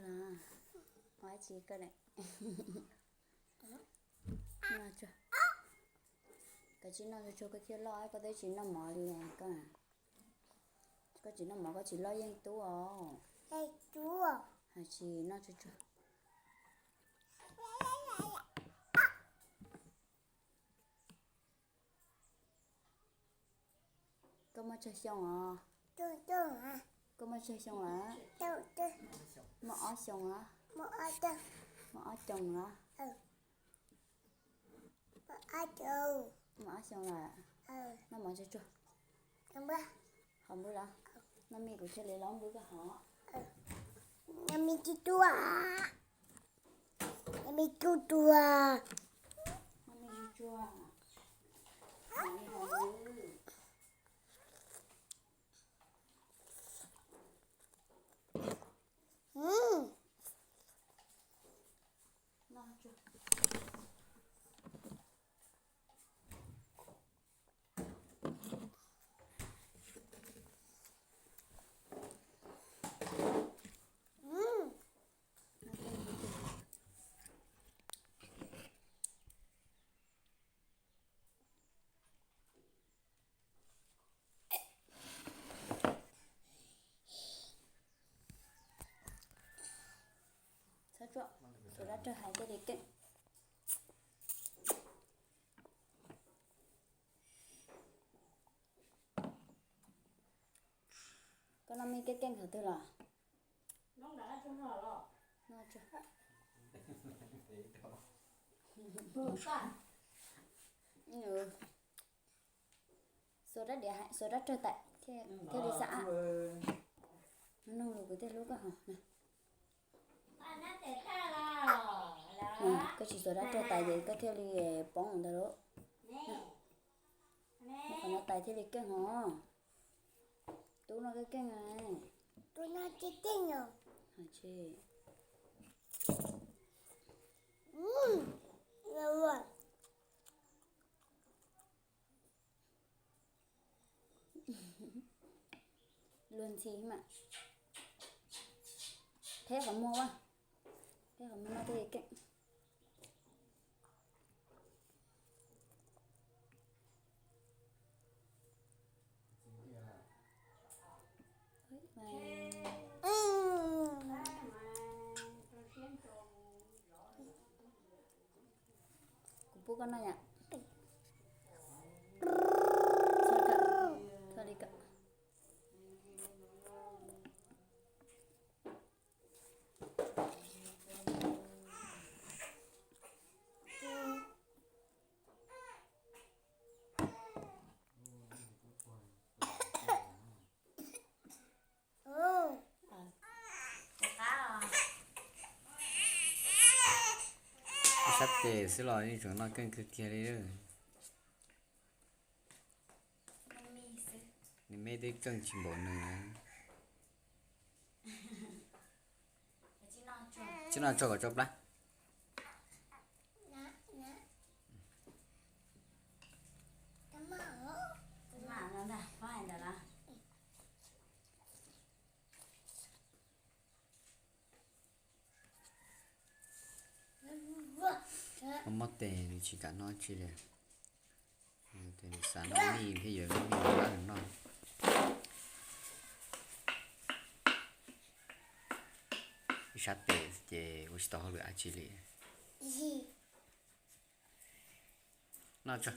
Ua dab tsi koj ne? Koj tsis noj tsuag tsuag koj thiaj loj, koj twb tsis noj mov li koj. Koj tsis noj mov koj tsis loj yeej tub os. Hais tsis noj tsuag tsuag. Koj muaj tsawg xyoo os? Koj muaj tsawg xyoo lawm? Muaj ob xyoo lawm? Muaj ob xyoo lawm? Muaj ob xyoo lawm. Noj mov tsuag tsuag. Hov npwb los? Noj me kuv thiaj li los npwb koj hov. Noj me tsuag tsuag. Noj me tsuag tsuag. Noj me tsuag tsuag. Hov li hov npwb. Noj tsuag. Txhob tsuam, tsuam dab rog hais thiaj li keej. Koj noj me keej keej qhov twg los? Xuas rab diav, xuas rab rog tas thiaj li xav. Nug lus kuv thiaj hlub koj hov. Koj tsis xuas rab rog tas ces koj thiaj li poob ntawd lauj. Muab qhov no tais thiaj li keej hov. Tub no keej keej. Tub no keej keej os. Luag ntxhi mas. Theb qhov muag, theb qhov muag no thiaj li keej. Kuv pub koj noj yom. Thua li kawm. Ib sab tes xwb los yeej tseem noj keej kawg kiag li. Nws me twb keej tsis npaum nws. Tsis noj tso kom tso plab. Mob mob tes nws tsis kam noj tsi li. Nws xav noj mij thiab yuav noj mij nws noj. Ib sab tes ces ua tsis tau hauj lwm dab tsi li. Noj tso.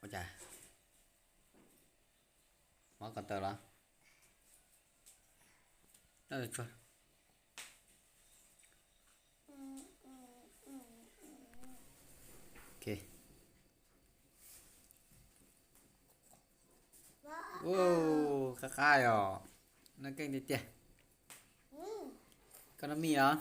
Ua cas? Mob ko taw los? Noj tso. Ok. Ua, qab qab os. Noj keej tiag tiag. Koj noj mij os.